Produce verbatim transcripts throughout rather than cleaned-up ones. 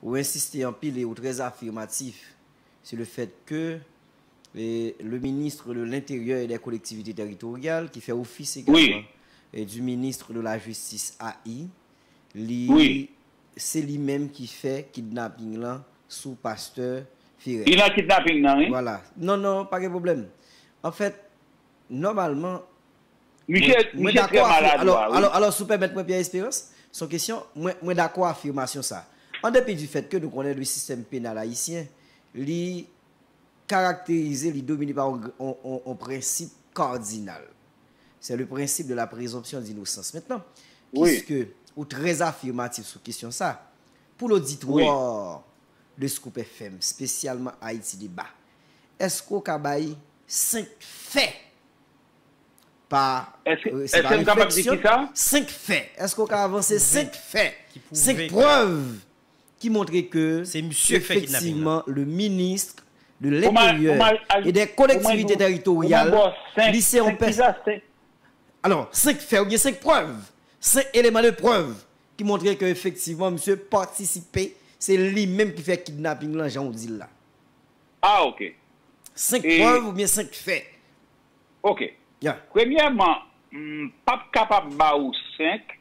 Ou ensiste anpil e ou trè afirmatif sur le fait que eh, le ministre de l'Intérieur et des Collectivités Territoriales, ki fè ofis egalman eh, du ministre de la Justice, A I, li se li menm ki fè kidnaping lan sou pastè Ferre. Li nan kidnaping nan, wi. Vwala. Non, non, pa gen pwoblèm. Anfèt, nòmalman, Misye, mwen, mwen misye dakò trè afir-, maladwa, alò, wi. Alò, alò, si w pèmèt mwen, Pierre Espérance, se yon kesyon, mwen, mwen dakò afimasyon sa. An depi du fait que nou konnen le sistèm penal ayisyen, li karakterize, li domine pa yon, yon, yon, yon prensip kardinal. C'est le principe de la présomption d'innocence. Mentnan, wi, piske ou trè afimatif sou kesyon sa, pou loditwa de Scoop F M, espesyalman Ayiti Deba, èske w ka bay senk fè pa, èske, eh, se pa èske m kapab di refleksyon, ki sa? Senk fè. Èske w ka avanse senk fè, senk prèv ki montre ke se misye k fè kidnaping nan? Efektivman, le ministre de l'Intérieur et des Collectivités Territoriales, li se yon pè-, alò, senk fè oubyen senk prèv, senk eleman de prèv ki montre ke efektivman misye patisipe, se li menm ki fè kidnaping lan jan w di l la. Ah, ok. Senk prèv oubyen senk fè. Ok. Ya. Premyèman, m p ap kapab ba ou senk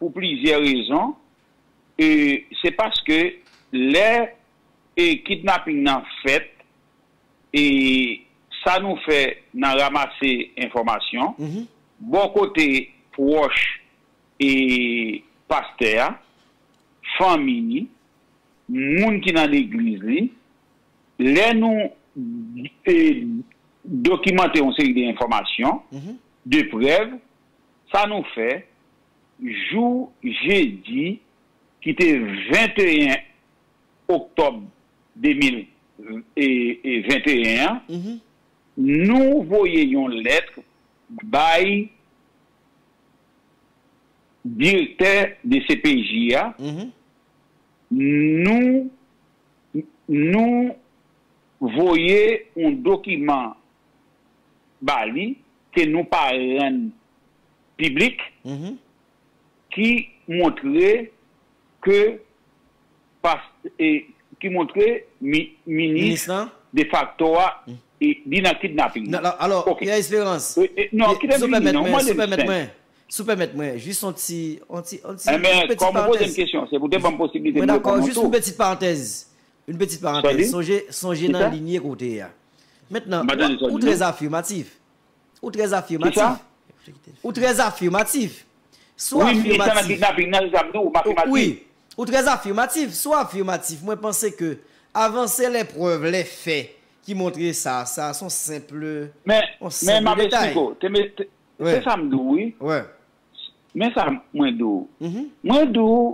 pou plizyè rezon. E se paske lè e kidnaping nan fèt, e sa nou fè nan ranmase enfòmasyon, bò kote pwòch e pastè a, fanmi li, moun ki nan legliz li, lè nou e, dokimante yon seri de enfòmasyon, de prèv, sa nou fè, jou jedi, ki te venteyen oktòb de mil venteyen an, nou voye yon lèt bay direktè de C P J a, nou, nou voye yon dokiman ba li ke nou pa rann piblik, ki montre ke pas-, e, ki montre mi-, minis defakto a, e, li nan kidnaping nan. Alò, Pierre Espérance, non, kite m fini, non, mwen de senk. Si w pèmèt mwen, jis yon ti, yon ti, yon ti, yon peti parantèz. Enben, kòm ou poze m kesyon, se pou te ban m posiblite m reponn ou tou. Mwen dakò, jis yon peti parantèz. Yon peti parantèz. Sonje, sonje nan liy kote a. Mentnan, ou, ou trè afimatif. Ou trè afimatif. Ou trè afimatif. Si w afimatif. Wi, ou trè afimatif. Si w afimatif, mwen panse ke avanse lè prèv, lè fè ki montre sa, sa se yon senp, yon senp detay. Men, men m ap eksplike w. Se sa m di w, wi. Men sa mwen di w. Mwen di w,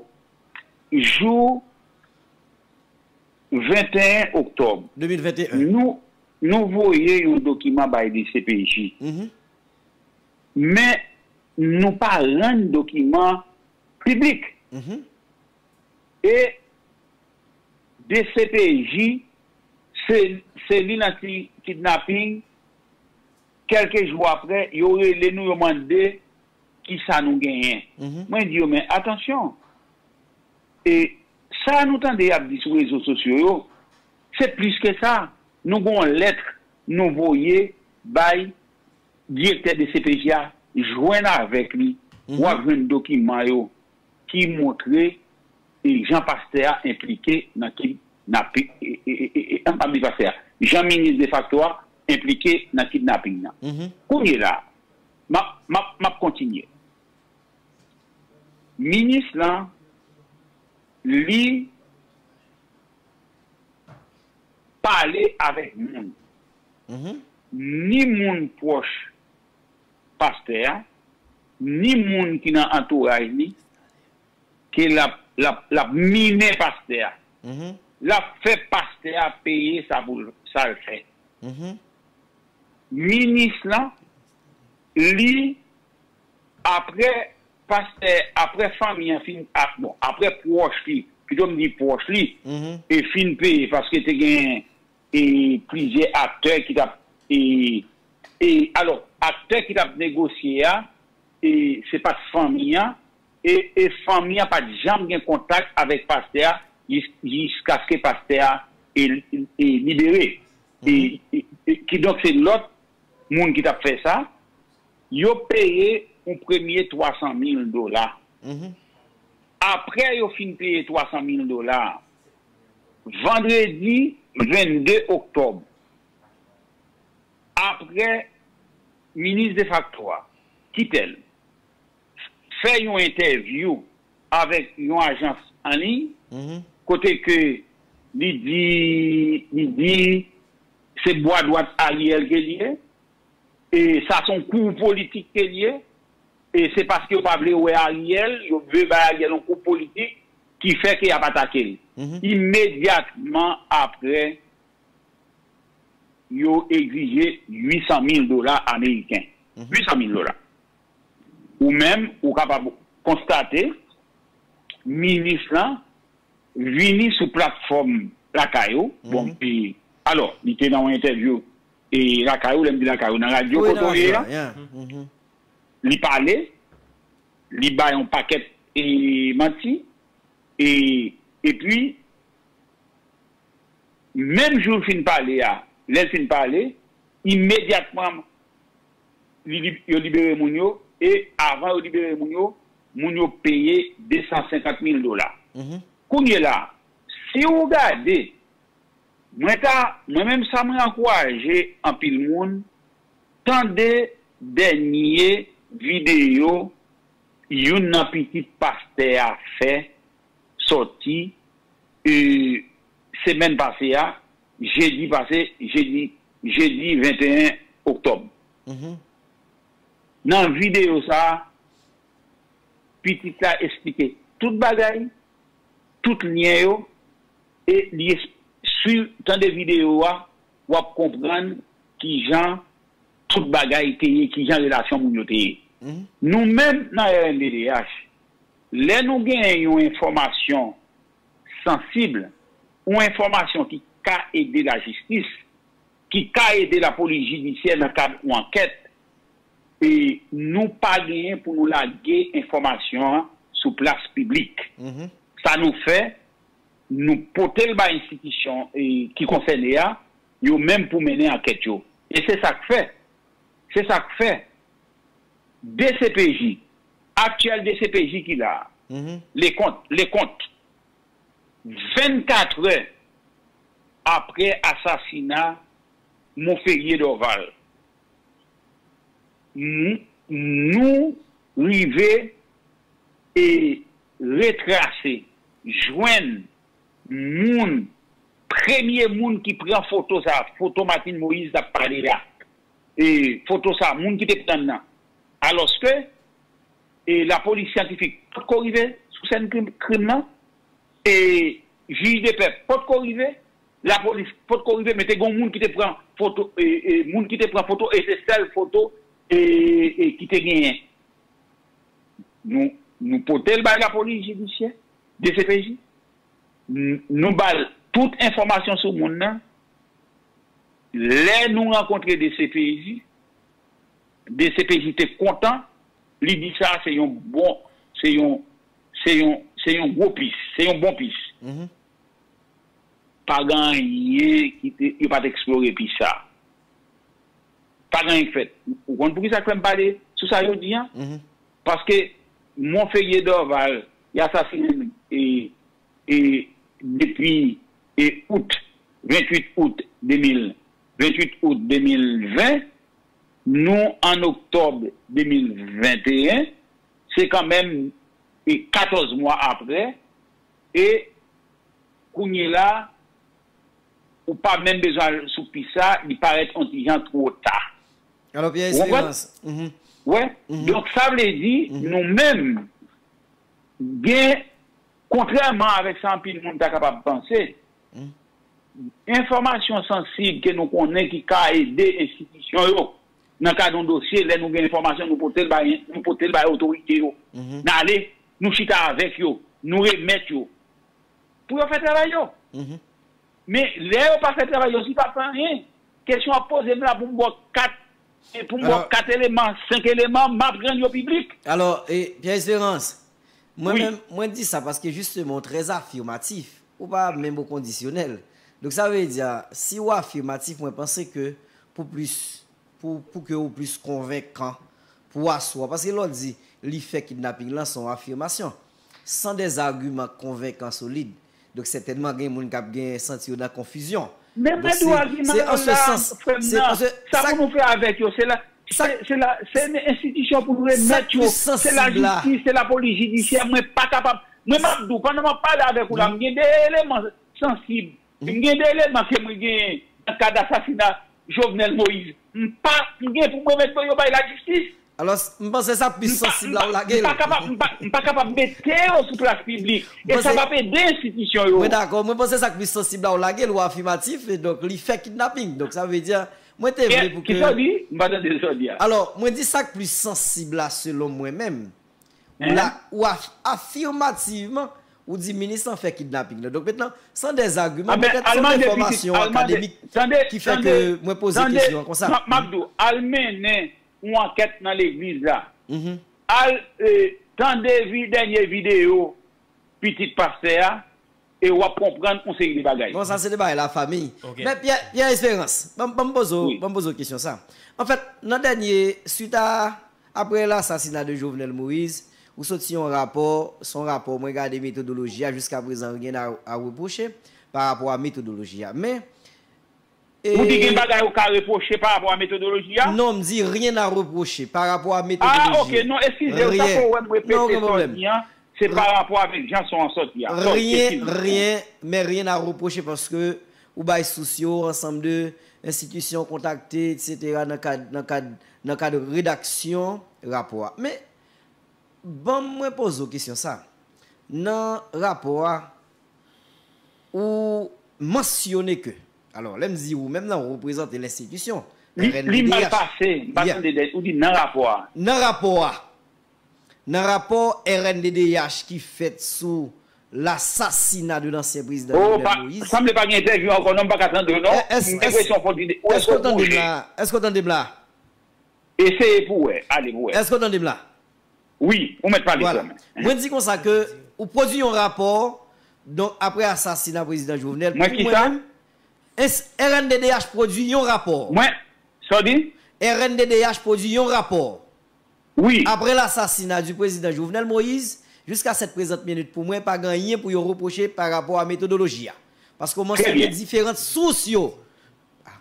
jou venteyen oktòb, nou, nou voye yon dokiman bay D C P J. Men, nou pa rann dokiman piblik. E D C P J, se, se li nan ki-, kidnaping, kèlke jou apre, yo rele nou, yo mande kisa nou genyen. Mwen di yo, men atansyon, e sa nou tande y ap di sou rezo sosyo yo, se plis ke sa. Nou gen yon lèt nou voye bay direktè D C P J a, jwenn avèk li, w ap jwenn dokiman yo ki montre e jan pastè a enplike nan kidnapi-, e, e, e, e, e, m pa di pastè a, jan minis defakto a enplike nan kidnaping nan. Kounye la, m ap, m ap, m ap kontinye. Minis lan, li pale avèk moun. Ni moun pwòch pastè a, ni moun ki nan antouraj li, ke l ap, l ap, l ap minen pastè a. L ap fè pastè a peye sa pou l, sa l fè. Minis lan, li, apre pastè, apre fanmi an fin, ap-, bon, apre pwòch li, pito m di pwòch li, e fin peye, paske te gen, e, plizyè aktè ki t ap, e, e, alò, aktè ki t ap negosye a, e, se pa t fanmi an, e, e fanmi an pa t janm gen kontak avèk pastè a, jis- jiskaske pastè a e, e libere. E, e, e, kidonk, se lòt moun ki t ap fè sa. Yo peye yon premye twa san mil dola. Apre yo fin peye twa san mil dola, vandredi vennde oktòb, apre minis defakto a, Kittel, fè yon entèvyou avèk yon ajans an liy, kote ke li di, li di se bwa dwat Ariel ke li ye, e sa se yon kou politik ke li ye, e se paske yo pa vle wè Ariel, yo vle bay Ariel yon kou politik ki fè ke y ap atake l. Imedyatman apre, yo egzije uit san mil dola ameriken. Uit san mil dola. Ou menm, ou kapab konstate, minis lan vini sou platfòm lakay ou. Bon, e, alò, li te nan yon entèvyou, e, lakay ou, lè m di lakay ou, nan radyo kote w ye a, li pale, li bay yon pakèt, e, manti, e, epi, menm jou l fin pale a, lè l fin pale, imedyatman, li, li, yo libere moun yo, e avan yo libere moun yo, moun yo peye de san senkant mil dola. Kounye la, si w gade, mwen ta, mwen menm sa mwen ankouraje anpil moun, tande dènye videyo youn nan pitit pastè a fè sòti, e, semèn pase a, jedi pase, jedi, jedi venteyen oktòb. Nan videyo sa a, pitit la esplike tout bagay, tout lyen yo, e li es- si w tande videyo a, w ap konprann kijan tout bagay te ye, kijan relasyon moun yo te ye. Nou menm nan R N D D H, lè nou genyen yon enfòmasyon sansib, yon enfòmasyon ki ka ede lajistis, ki ka ede lapolis jidisyè nan kad yon ankèt, e nou pa genyen pou nou lage enfòmasyon an sou plas piblik. Sa nou fè, nou pote l bay enstitisyon, e, ki konsène a, yo menm pou mennen ankèt yo. E se sa k fè, se sa k fè D C P J, aktyèl D C P J ki la a, Lecomte, Lecomte, vennkat è apre asasina Monferrier Dorval, nou, nou rive e retrase, jwenn moun, premye moun ki pran foto sa, foto Martine Moïse n ap pale a. E foto sa, moun ki te pran l nan. Alòske, e lapolis syantifik potko rive sou sèn krim, krim nan, e jij de pè potko rive, lapolis potko rive, men te gen yon moun ki te pran foto, e, e, moun ki te pran foto, e se sèl foto, e, e, ki te genyen. Nou, nou pote l bay lapolis jidisyè, D C P J. N- nou ba l tout enfòmasyon sou moun nan. Lè nou rankontre D C P J, D C P J te kontan, li di sa se yon bon, se yon, se yon, se yon gwo pis, se yon bon pis. Pa gen anyen ki te, yo pa t eksplore pis sa. Pa gen anyen k fèt. Ou konn poukisa k fè m pale sou sa jodi a? Paske Monferrier Dorval, y asasinen l, e, e, depi, e, out, venntuit out de mil, venntuit out de mil ven, nou an oktòb de mil venteyen, se kanmenm, e, katòz mwa apre, e kounye la, ou pa menm bezwen al sou pis sa, li parèt yon ti jan twò ta. Alò, Pierre Espérance. Wè? Donk, sa vle di, nou menm, gen, kontrèman avèk sa anpil moun ta kapab panse, enfòmasyon sansib ke nou konnen ki ka ede enstitisyon yo nan kad yon dosye, lè nou gen enfòmasyon, nou pote l bay, nou pote l bay otorite yo. N ale, nou chita avèk yo, nou remèt yo. Pou yo fè travay yo. Men lè yo pa fè travay yo, si pa fè anyen, kesyon ap poze m la pou m ba w kat, e pou m ba w kat eleman, senk eleman, m ap rann yo piblik. Alò, e, Pierre Espérance, mwen menm, mwen di sa paske jisteman w trè afimatif. Ou pa menm o kondisyonèl. Donk, sa vle di, si ou afimatif, mwen panse ke pou plis, pou, pou ke ou plis konvenkan pou aswè a. Paske lè w di li fè kidnaping lan, se yon afimasyon. San dèzagiman konvenkan solid. Donk, sètènman, gen moun k ap gen santi yo nan konfizyon. Men mwen di w agiman yo la, frè m nan, sa pou nou fè avèk yo, se la, se, se la, se enstitisyon pou nou remèt yo, se lajistis, se lapolis jidisyè, mwen pa kapab, mwen m ap di w, pandan m ap pale avèk ou la, m gen de eleman sansib, m gen de eleman ke mwen genyen nan kad asasina Jovenel Moïse, m pa, m gen pou mwen remèt yo bay lajistis. Alò, m panse sa k plis sansib la ou lage l. M pa kapab, m pa, m pa kapab mete yo sou plas piblik. E sa p ap ede enstitisyon yo. Mwen dakò, mwen panse sa k plis sansib la ou lage l, ou afimatif, e donk li fè kidnaping. Donk sa vle di, mwen te vle pou ke. Kisa w di? M pa tande sa w di a. Alò, mwen di sa k plis sansib la selon mwen menm. Ou la, ou af- afimativman, ou di minis lan fè kidnaping lan. Donk mentnan, san dèzagiman, petèt san enfòmasyon akademik ki fè ke mwen poze kesyon an konsa. M ap di w, al mennen yon ankèt nan legliz la. Al, e, tande vi-, dènye videyo pitit pastè a, e w ap konprann yon seri de bagay. Bon, sa se de bagay lafanmi. Men Pierre, Pierre Espérance, ban m, ban m poze w, ban m poze w kesyon sa. Anfèt, nan dènye, suit a, apre lasasina de Jovenel Moïse, ou soti yon rapò, se yon rapò, mwen gade metodoloji a, jiska prezan, rien à, à reprocher par rapport à metodoloji a. Men, Ou di gen bagay ou ka repwoche pa rapò a metodoloji a? Non, m di rien à reprocher par rapport à metodoloji a. Ah, ok, non, eskize, ou ta fè wè m repete sa w di an, se pa rapò avèk jan son an sòti a. Rien, rien, men rien à reprocher paske ou bay sous yo, ansanm de enstitisyon kontakte, et cetera, nan kad, nan kad, nan kad redaksyon rapò a. Men, ban mwen poze w kesyon sa. Nan rapò a, ou mansyone ke, alò, lè m di ou menm nan, ou reprezante lenstitisyon, li, li mal pase, m pa tande, ou di nan rapò a. Nan rapò a. Nan rapò R N D D H ki fèt sou lasasina de lansyen prezidan Jovenel Moïse. Sanble pa gen entèvyou ankò non, m pa ka tande w non. M gen enpresyon fò w di, ou èske w bouje? Èske w tande m la? Eseye pou w wè, ale pou w wè. Èske w tande m la? Wi, ou mèt pale frè m. Mwen di konsa ke ou pwodui yon rapò, donk apre asasina prezidan Jovenel, pou mwen menm, R N D D H pwodui yon rapò. Mwen, sa w di? R N D D H pwodui yon rapò. Wi. Apre lasasina di prezidan Jovenel Moïse, jiska sèt prezant minit pou mwen, pa gen anyen pou yo repwoche pa rapò a metodoloji a. Paske w mansyone diferan sous yo.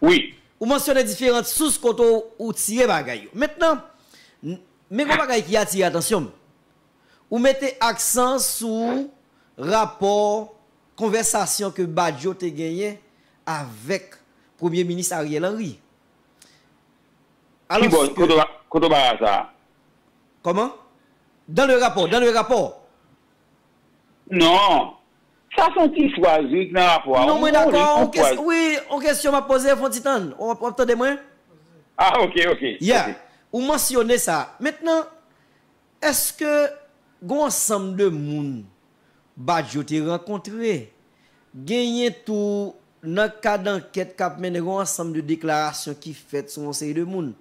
Wi. Ou mansyone diferan sous kote w, ou tire bagay yo. Mentnan, men gon bagay ki atire atansyon m. Ou mete aksan sou rapò, konvèsasyon ke Badio te genyen avèk Premye Minis Ariel Henry. Alòske, kote w pa sa? Kòman? Dans le rapport, dans le rapport. Non. Sa se yon ti fraz, wi, ki nan rapò a. Non, mwen dakò, wi, yon kesyon m ap poze, fè yon ti tann. W ap, w ap tande mwen? Ah, ok, ok. Yeah. Ou mansyone sa. Mentnan, èske gon ansanm de moun Badio te rankontre, genyen tou nan kad ankèt k ap mennen, gon ansanm de deklarasyon ki fèt sou yon seri de moun.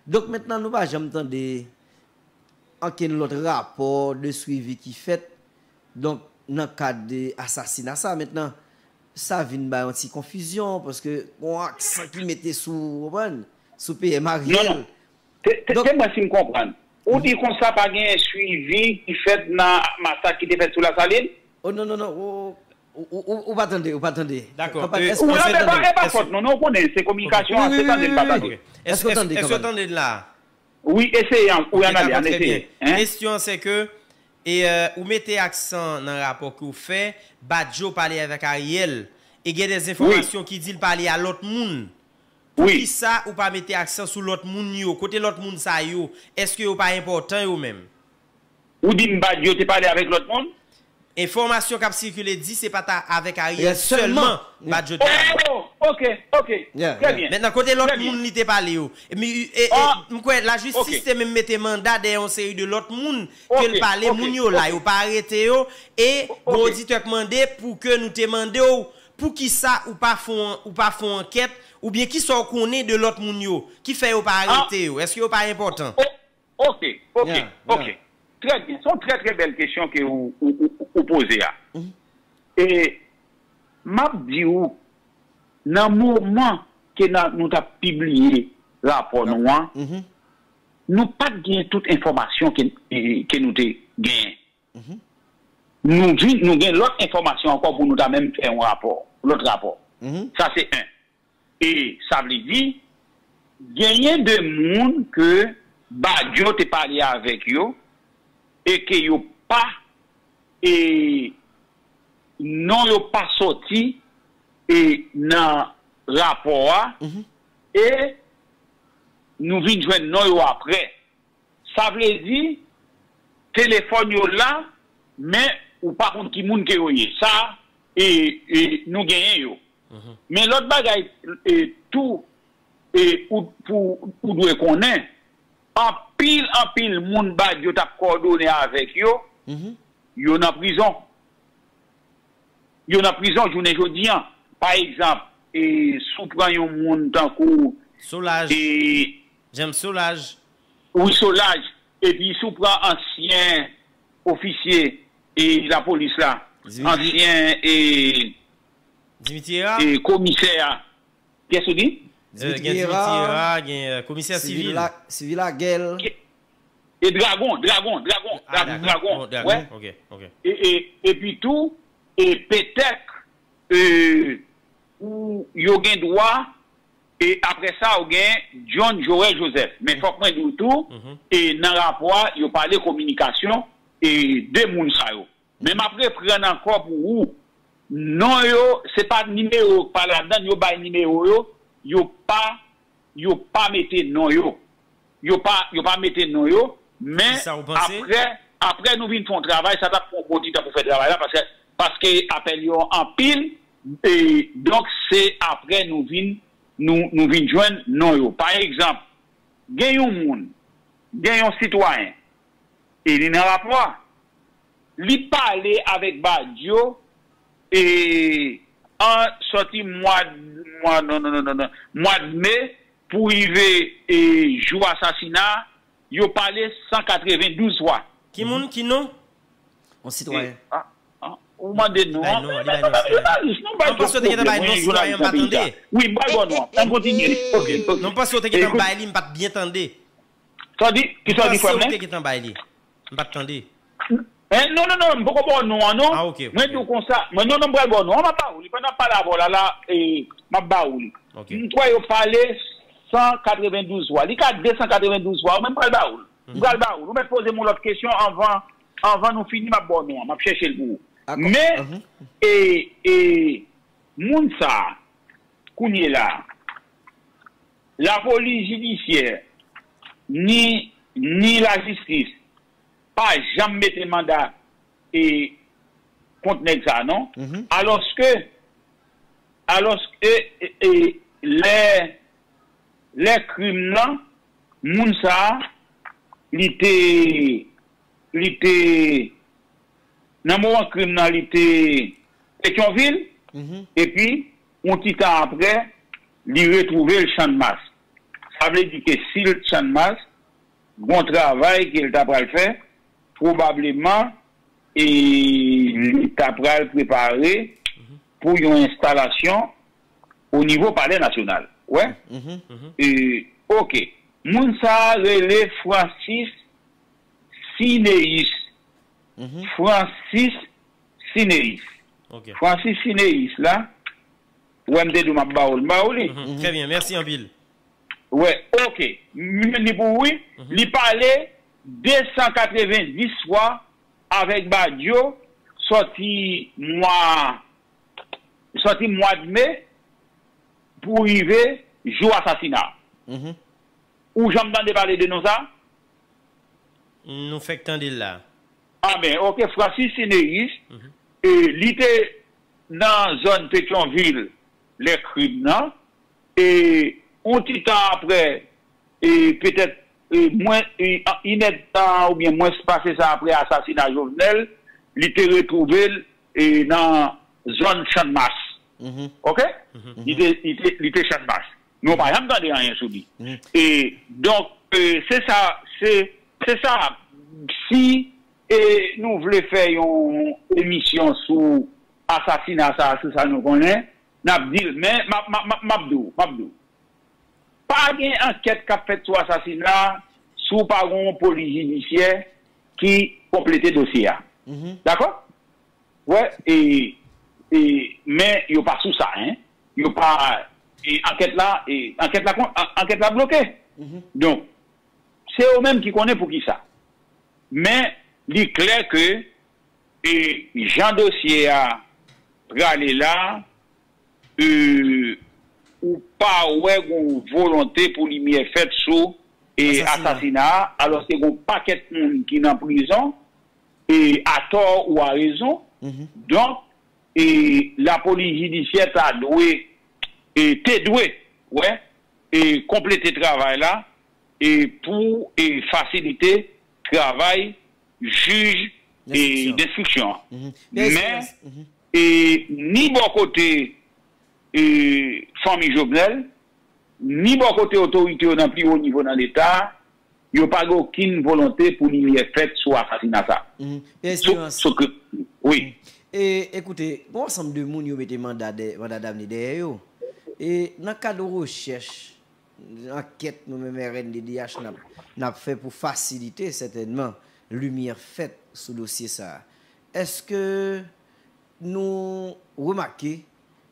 Donk, mentnan, nou pa janm tande ankenn lòt rapò de swivi ki fèt, donk, nan kad de asasina sa. Mentnan, sa vin bay yon ti konfizyon, paske gon aksan ki mete sou, w konprann, sou P M Ariel. Non, non. Se, se, se mwen si m konprann. Ou di konsa pa gen swivi ki fèt nan masak ki te fèt sou Lasalin? Oh, non, non, non. Ou, ou, ou, ou pa tande, ou pa tande. Dakò. Papa, èske w tande? E pa fòt nou, non, ou konnen, se kominikasyon an, se tande n pa tande. Èske w tande kanmenm? Èske w tande n la? Wi, eseye, an, wi, ann ale, ann eseye. Kesyon an se ke, e, euh, ou mete aksan nan rapò ke w fè, Badio pale avèk Ariel, e gen de enfòmasyon ki di l pale a lòt moun. Poukisa ou pa mete aksan sou lòt moun yo? Kote lòt moun sa yo? Èske yo pa enpòtan yo menm? Ou di m Badio te pale avèk lòt moun? Enfòmasyon k ap sikile di se pa t avèk Ariel sèlman Badio te pale. Oh, ok, ok. Trè byen. Mentnan, kote lòt moun li te pale yo? E, e, e, m kwè lajistis te menm mete manda dèyè yon seri de lòt moun ke l pale, moun yo la, yo pa arete yo. E gon oditè k mande pou ke nou te mande w poukisa ou pa fè yon, ou pa fè yon ankèt, oubyen kisa w konnen de lòt moun yo ki fè yo pa arete yo? Èske yo pa enpòtan? Ok, ok, ok. Trè byen. Se yon trè, trè bèl kesyon ke ou, ou, ou, ou poze a. E M ap di w, nan moman ke n a, nou t ap pibliye rapò nou an, nou pa t gen tout enfòmasyon ke, ke nou te genyen. Nou vin, nou gen lòt enfòmasyon ankò pou nou ta menm fè yon rapò, lòt rapò. Sa se en. E sa vle di, genyen de moun ke Badio te pale avèk yo e ke yo pa, e non yo pa sòti e nan rapò a, e nou vin jwenn non yo apre. Sa vle di, telefòn yo la, men ou pa konn ki moun ke yo ye. Sa, e, e, nou genyen yo. Men lòt bagay, e, tou, e, ou, pou, ou dwe konnen, anpil, anpil moun Badio t ap kòdone avèk yo, yo nan prizon. Yo nan prizon jounen jodi an. Pa egzanp, e, si w pran yon moun tankou, Solaj. E, James Solaj. Wi, Solaj. Epi si w pran ansyen ofisye, e, lapolis la, Dimitri. Ansyen, e, Dimitri Herard. E, komisè a, kiyès ou di? Dimitri Herard. Dimitri Herard, gen, e, komisè Sivil. Sivil Lagel. E Dragon, Dragon, Dragon, Dragon, Dragon. Bon, Dragon, wè. Ok, ok. E, e, epi tou, e petèt, e, ou, yo gen dwa, e apre sa, ou gen John Joël Joseph. Men fòk mwen di w tou, e nan rapò a, yo pale kominikasyon, e de moun sa yo. Men m ap reprann ankò pou ou. Non yo, se pa nimewo k pa ladan, yo bay nimewo yo, yo pa, yo pa mete non yo. Yo pa, yo pa mete non yo, men apre, apre nou vin fè yon travay, sa t ap pran yon bon ti tan pou fè travay la, paske, paske apèl yo anpil, e donk se apre nou vin, nou, nou vin jwenn non yo. Pa egzanp, gen yon moun, gen yon sitwayen, e li nan rapò a, li pale avèk Badio, e an sòti mwa, mwa, non, non, non, non, non, mwa de me pou rive, e jou asasina, yo pale san katrevendouz fwa. Ki moun, ki non? Yon sitwayen. E, a, a, ou mande non. Li bay non, li bay non, jounalis, nou bay twòp pwoblèm, wi, jounalis nan peyi sa. Wi, m pral ba w non an. Ann kontinye. Ok, ok. Non, m panse w te gentan bay li, m pa t byen tande. Sa w di? Kisa w di, frè m? M panse w te gentan bay li. M pa t tande. Eh, non, non, non, m poko ba w non an, non. Ah, ok, ok. Mwen di w konsa, mwen, non, non, m pral ba w non an, m ap ba ou li. Pandan m ap pale avè w la, la, e, m ap ba ou li. Ok. M kwè yo pale san katrevendouz fwa. Li ka desan katrevendouz fwa, mwen m pral ba ou l. M pral ba ou l. Ou mèt poze m yon lòt kesyon anvan, anvan nou fini, m ap ba w non an. M ap chèche l pou ou. Men, e, e, moun sa a, kounye la, lapolis jidisyè, ni, ni lajistis, pa janm mete manda, e, kont nèg sa a, non. Alòske, alòske, e, e, lè, lè krim nan, moun sa a, li te, li te, nan moman krim nan, li te Petyonvil, epi, yon ti tan apre, li retwouve l Channmas. Sa vle di ke si l Channmas, gon travay ke l ta pral fè, pwobableman, e li ta pral prepare pou yon enstalasyon o nivo Palè Nasyonal. Wè? E, ok. Moun sa a rele Francis Sineus. Francis Sineus. Ok. Francis Sineus la, ou wè m te di w m ap ba ou l, m ba ou li. Trè byen, mèsi anpil. Wè, ok. M li pou ou, wi. Li pale de san katrevendiz fwa avèk Badio, sòti mwa, sòti mwa de me pou rive jou asasina. Ou janm tande pale de non sa? Nou fèk tande l la. A ben, ok, Francis Sineus, e, li te nan zòn Petyonvil lè krim nan, e, yon ti tan apre, e, petèt, e, mwen, e, inèdtan oubyen mwens pase sa apre asasina Jovenel, li te retwouve l, e, nan zòn Channmas. Ok? Li te, li te, li te Channmas. Men w pa janm tande anyen sou li. E, donk, e, se sa, se, se sa, si, e, nou vle fè yon emisyon sou, asasina sa a, se sa nou konnen, n ap di l. Men, m ap, m ap, m ap, m ap di w, m ap di w. Pa gen ankèt k ap fèt sou asasina si w pa gen yon polis jidisyè ki konplete dosye a. Dakò? Wè, e, e, men yo pa sou sa, en. Yo pa, e, ankèt la, e, ankèt la, kon- an- ankèt la bloke. Donk, se yo menm ki konnen poukisa. Men, li klè ke, e, jan dosye a prale la, e, ou pa wè gon volonte pou limyè fèt sou, e, asasina a, alòske gon pakèt moun ki nan prizon, e, atò ou arezon. Donk, e, lapolis jidisyè ta dwe, e, te dwe, wè, e, konplete travay la, e, pou, e, fasilite travay jij, e, denstriksyon an. Men, e, ni bò kote, e, fanmi Jovenel, ni bò kote otorite yo nan pi wo nivo nan Leta, yo pa gen okenn volonte pou limyè fèt sou asasina sa. Sou, sou ke, wi. E, ekoute, gon ansanm de moun yo mete manda, dè, manda damne dèyè yo. E nan kad rechèch, ankèt nou menm R N D D H n ap, n ap fè pou fasilite sètènman limyè fèt sou dosye sa a, èske nou remake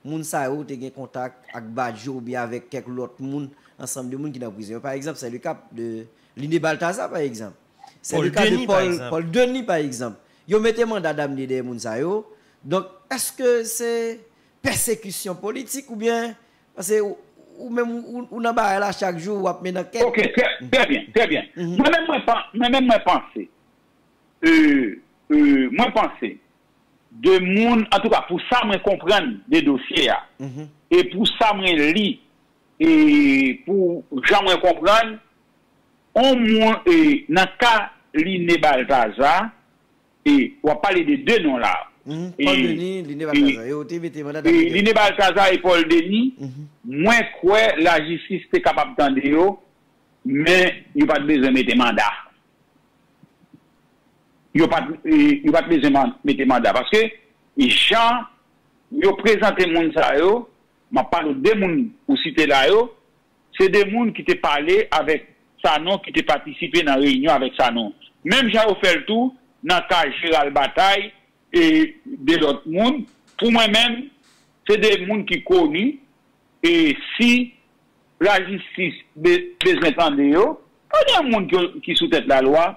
moun sa yo te gen kontak ak Badjo oubyen avèk kèk lòt moun, ansanm de moun ki nan prizon yo. Pa egzanp, c'est le cas de Liné Balthazar, pa egzanp. C'est le cas de Paul, Paul Denis, pa egzanp. Yo mete manda damne dèyè moun sa yo. Donk, èske se pèsekisyon politik oubyen, paske ou, ou menm ou, ou nan bagay la chak jou, w ap mennen ankèt. Ok, trè, trè byen, trè byen. Mwen menm, mwen pa, mwen menm, mwen panse, e, e, mwen panse, de moun, antouka, pou sa mwen konprann de dosye a, e pou sa mwen li, e pou jan mwen konprann, on moun, e, nan ka Liné Balthazar, e w ap pale de de non la. Paul Denis, Liné Balthazar, yo te mete manda damne dèyè. Liné Balthazar e Paul Denis, mwen kwè lajistis te kapab tande yo, men yo pa t bezwen mete manda. Yo pa t, e, yo pa t bezwen man- mete manda. Paske jan yo prezante moun sa yo, m ap pale w de moun ou site la yo, se de moun ki te pale avèk Sanon, ki te patisipe nan reyinyon avèk Sanon. Menm jan yo fè l tou nan ka Gérald Bataille e de lòt moun, pou mwen menm, se de moun ki koni, e si lajistis be- bezwen tande yo, pa gen moun ki, ki sou tèt lalwa,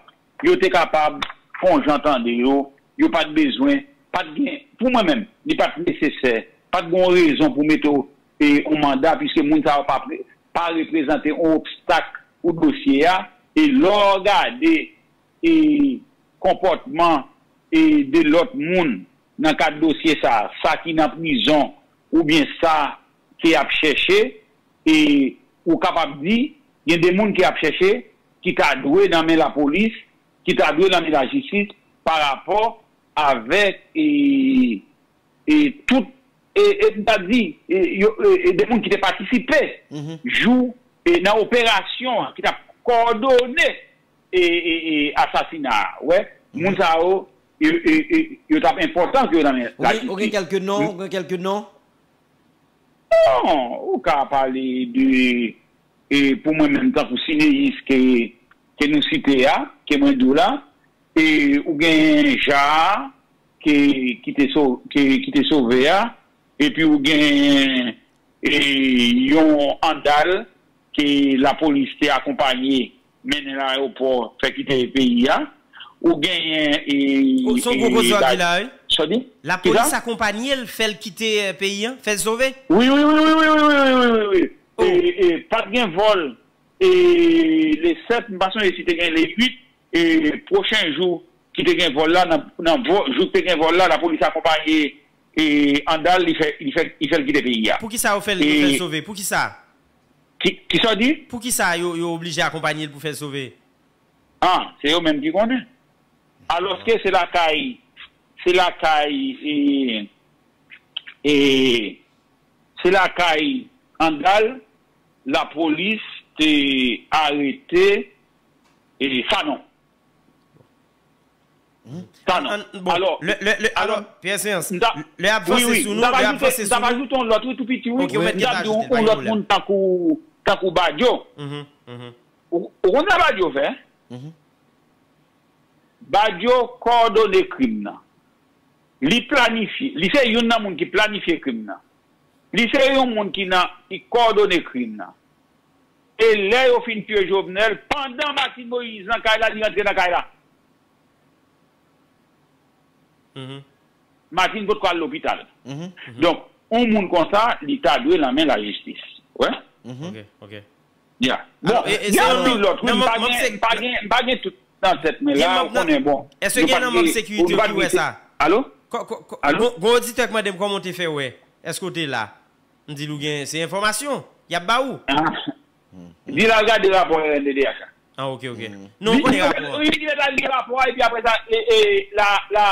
yo te kapab fè yon jan tande yo, yo pa t bezwen, pa t gen, pou mwen menm, li pa t nesesè, pa t gen yon rezon pou mete w, e, yon manda, piske moun sa yo pa pre- pa reprezante yon obstak pou dosye a, e lè w gade, e, konpòtman, e, de lòt moun nan kad dosye sa, sa ki nan prizon oubyen sa ke y ap chèche, e ou kapab di, gen de moun ke y ap chèche ki ta dwe nan men lapolis, ki ta dwe nan men lajistis pa rapò avèk, e, e, tout, e, e, m ta di, e, yo, e, e, de moun ki te patisipe jou, e, nan operasyon an, ki t ap kowòdone, e, e, e, asasina a. Wè, moun sa yo, e, e, e, yo t ap enpòtan ke yo nan men lajistis. Ou gen kèlke non, ou gen kèlke non? Non, ou ka pale de, e, pou mwen menm, tankou Sineyis ke, ke nou site a, ke mwen di w la, e, ou gen Ja a, ke, ki te so- ke, ki te sove a, epi ou gen, e, yon Andal ke lapolis te akonpaye mennen nan ayewopò, fè kite peyi a. Ou genyen, e, se yon gwo koze w ap di la, wi. Sa w di? Lapolis akonpaye l, fè l kite, e, peyi a, fè l sove? Wi, wi, wi, wi, wi, wi, wi, wi, wi, wi. E, e, pa t gen vòl, e, le sèt, m pa sonje si te gen le uit, e, pwochen jou ki te gen vòl la, nan, nan vò- jou ki te gen vòl la, lapolis akonpaye, e, Andal, li fè, li fè, li fè l kite peyi a. Poukisa yo fè l, yo fè l sove? Poukisa? Ki, kisa w di? Poukisa yo, yo oblije akonpaye l pou fè l sove? Ah, se yo menm ki konnen. Alòske se lakay, se lakay, e, e, se lakay Andal, lapolis te arete, e, Sanon. Sa non. Alò, lè, lè, lè, alò, Pierre Séance, lè ap vanse sou nou, lè ap vanse sou nou. M t ap ajoute yon lòt, wi, tou piti, wi. Ok, ou mèt gen ajoute, pa gen pwoblèm. M t ap di yon lòt moun tankou, tankou Badio. Ou, ou konn sa Badio fè? Badio kòdone krim nan. Li planifye, li se youn nan moun ki planifye krim nan. Li se yon moun ki nan, ki kòdone krim nan. E lè yo fin tiye Jovenel, pandan Martine Moïse nan kay la, li rantre nan kay la. Martine potko al lopital. Donk, yon moun konsa, li ta dwe nan men lajistis. Wè? Ok, ok. Ya. Bon, gen anpil lòt, wi, m pa gen, m pa gen, m pa gen tout nan tèt mwen la, ou konnen, bon. Èske gen nan manm sekirite yo ki wè sa? Alo? Gon oditè k mande m kòman w te fè wè. Èske w te la? M di l ou gen, se enfòmasyon y ap ba ou. Di l al gade rapò R N D D H la. Ah, ok, ok. Non, ou konnen rapò an. Li di l al li rapò a, epi apre sa, e, e, la, la,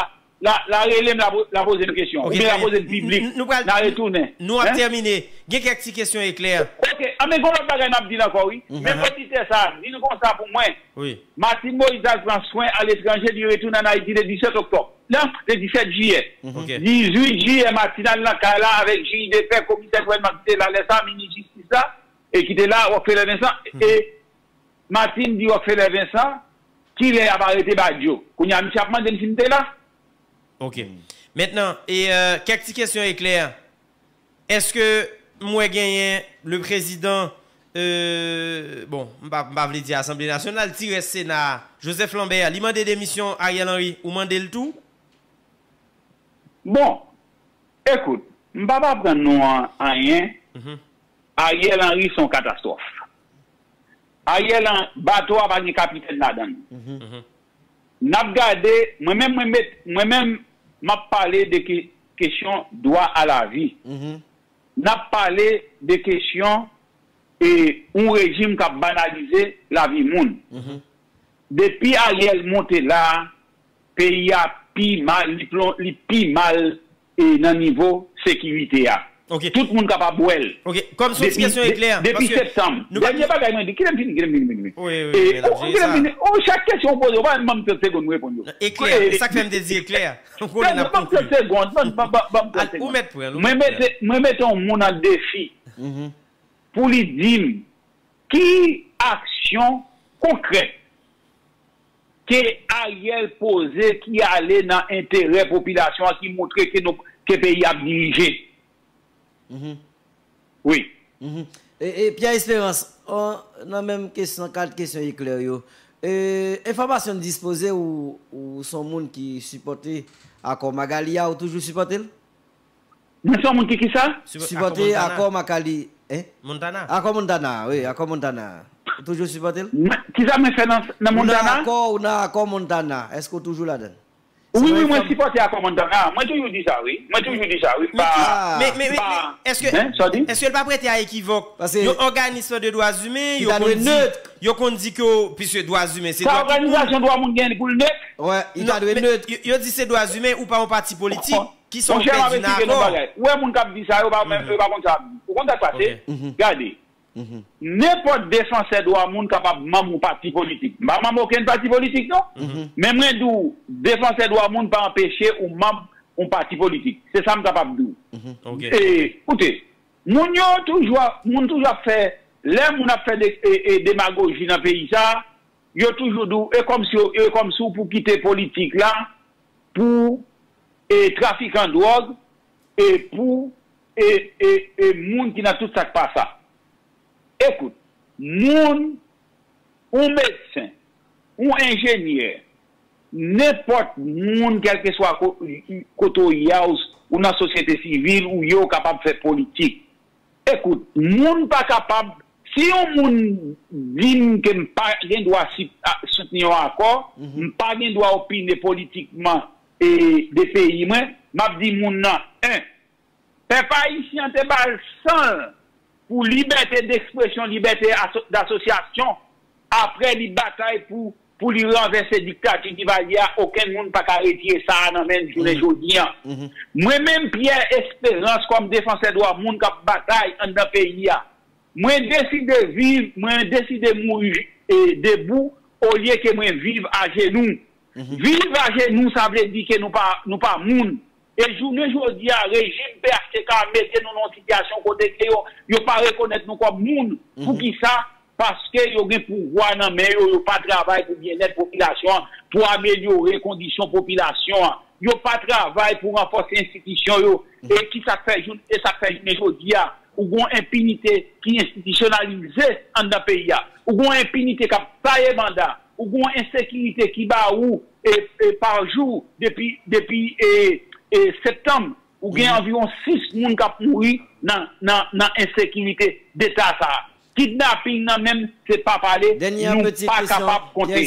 la, la rele m, la, la poze m kesyon. Ok, oubyen la poze m piblik. N-, n-, nou pral, n a retounen. Nou ap tèmine. Gen kèk ti kesyon eklè. Ok, a, men gon lòt bagay m ap di l ankò, wi. Men oditè sa, di l konsa pou mwen. Wi. Martine Moïse al pran swen aletranje, li retounen ann Ayiti le disèt oktòb. Non, le disèt jiyè. Ok. Dizuit jiyè, Martine al nan kay la avèk jij de pè, komisè gouvènman ki te la lè sa, minis jistis la, e ki te la, Rockefeller Vincent, e Martine di Rockefeller Vincent, kilè y ap arete Badio? Kounye a, misye ap mande m si m te la. Ok. Mentnan, e, euh, kèk ti kesyon eklè. Èske m wè genyen le président, euh, bon, m pa, m pa vle di Asanble Nasyonal, ti rès Sena a, Joseph Lambert, li mande demisyon Ariel Henry, ou mande l tou? Bon, ekout, m p ap aprann nou an, anyen. Ariel Henry se yon katastwòf. Ariel, an, bato a pa gen kapitèn ladan l. N ap gade, mwen menm, mwen met, mwen menm, m ap pale de ke-, kesyon dwa a lavi. N ap pale de kesyon, e, yon rejim k ap banalize lavi moun. Depi Ariel monte la a, peyi a pi mal, li plon-, li pi mal, e, nan nivo sekirite a. Ok. Tout moun kapab wè l. Ok, kòm se yon ti kesyon eklè, depi septanm. Dènye bagay mwen di, kite m fini, kite m fini, fini, fini. Wi, wi, wi, kite m fini. Oh, chak kesyon w poze, w pa ban m trant segonn m reponn yo. Eklè, e sa k fè m te di eklè. Ou konnen n ap konkli. Ban m trant segonn, ban m, ban m, ban m trant segonn. Ou mèt pran l, ou mèt pran l. Mwen mete, mwen mete yon moun an defi pou li di m ki aksyon konkrèt ke Ariel poze ki ale nan enterè popilasyon an, ki montre ke nou, ke peyi ap dirije. Wi. E, e, Pierre Espérance, an, nan menm kesyon, kad kesyon eklè yo, e, enfòmasyon n dispoze ou, ou se yon moun ki sipòte akò Magali a, ou toujou sipòte l? Mwen se yon moun ki kisa? Sipòte akò Magali, hein? Montana. Akò Montana, wi, akò Montana. Ou toujou sipòte l? Mwen, kisa mwen fè nan, nan Montana? Ou nan akò, ou nan akò Montana. Èske w toujou ladan l? Wi, wi, mwen sipòte akò Montana. Mwen toujou di sa, wi. Mwen toujou di sa, wi. M pa, men, men, men, èske, èske l pa prete a ekivòk? Yon òganism de dwa imen, yo konn di, yo konn di ke, piske dwa imen, se dwa tout moun. Sa òganizasyon dwa moun gen pou l nèt? Wi, li ta dwe nèt. Yo, yo di se dwa imen, ou pa yon pati politik. Kisa w pèdi nan akò? Monchè, m ap esplike nou bagay. Ou wè moun k ap di sa, yo pa, yo pa konn sa y ap di. Ou konn sa k pase? Gade. Nenpòt defansè dwa moun kapab manm yon pati politik. M pa manm okenn pati politik, non. Men mwen di w, defansè dwa moun pa anpeche ou manm yon pati politik. Se sa m kapab di w. E, koute, moun yo toujou ap, moun toujou ap fè, lè moun ap fè de, e, e, demagoji nan peyi sa, yo toujou di w, e kòmsi, e kòmsi w pou kite politik la pou, e, trafikan dwòg, e pou, e, e, e moun ki nan tout sa k pa sa. Ekout, moun, yon medsen, yon enjenyè, nenpòt moun, kèlkeswa ko-, kote w ye a, ou, ou nan sosyete sivil, ou ye, ou kapab fè politik. Ekout, moun pa kapab, si yon moun di m ke m pa gen dwa si-, a, soutni yon akò, m pa gen dwa opine politikman, e, de peyi mwen, m ap di moun nan, en, pèp ayisyen an te ba l san l pou libète dekspresyon, libète aso-, dasosyasyon, apre li batay pou, pou li ranvèse diktati Divalye a, okenn moun pa ka retire sa a nan men l jounen jodi an. Mwen menm, Pierre Espérance, kòm defansè dwa moun k ap batay anndan peyi a, mwen deside viv, mwen deside mouri, e, debou, olye ke mwen viv ajenou. Viv ajenou, sa vle di ke nou pa, nou pa moun. E jounen jodi a, rejim P H T K mete nou nan yon sitiyasyon kote ke yo, yo pa rekonèt nou kòm moun. Poukisa? Paske yo gen pouvwa nan men yo, yo pa travay pou byennèt popilasyon an, pou amelyore kondisyon popilasyon an. Yo pa travay pou ranfòse enstitisyon yo. E ki sa k fè joun-, e sa k fè jounen jodi a, ou gon enpinite ki enstitisyonalize anndan peyi a. Ou gon enpinite k ap taye banda. Ou gon ensekirite ki ba ou e, e pa jou depi, depi e, e septanm. Ou gen anviwon sis moun k ap mouri nan, nan, nan ensekirite deta sa a. Kidnaping nan menm, se pa pale, nou pa kapab konte.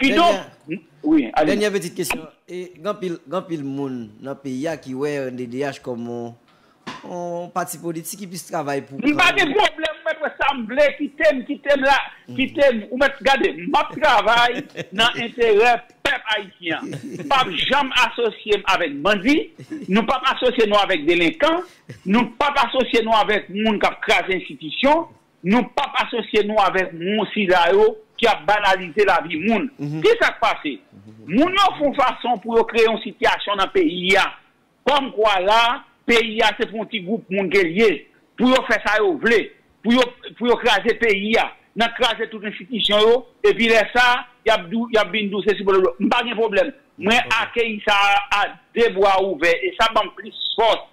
Kidonk, wi, ale. Dènyè pitit kesyon. E gen anpil, gen anpil moun nan peyi a ki wè R N D D H kòm yon, yon pati politik ki plis travay pou... M pa gen pwoblèm, mwen fè sa m vle, kite m, kite m la, kite m. Ou mèt gade, m ap travay nan enterè pèp ayisyen an. M p ap janm asosye m avèk bandi, nou p ap asosye nou avèk delenkan, nou p ap asosye nou avèk moun k ap kraze enstitisyon, nou p ap asosye nou avèk moun sila yo ki ap banalize lavi moun. Ki sa k pase? Moun yo fè yon fason pou yo kreye yon sitiyasyon nan peyi a. Kòmkwa la, peyi a se pou yon ti gwoup moun ke l ye, pou yo fè sa yo vle, pou yo, pou yo kraze peyi a, nan kraze tout enstitisyon yo, epi lè sa, y ap di w, y ap vin di w sesi blablabla. M pa gen pwoblèm. Mwen akeyi sa a de bra ouvè, e sa ban m plis fòs.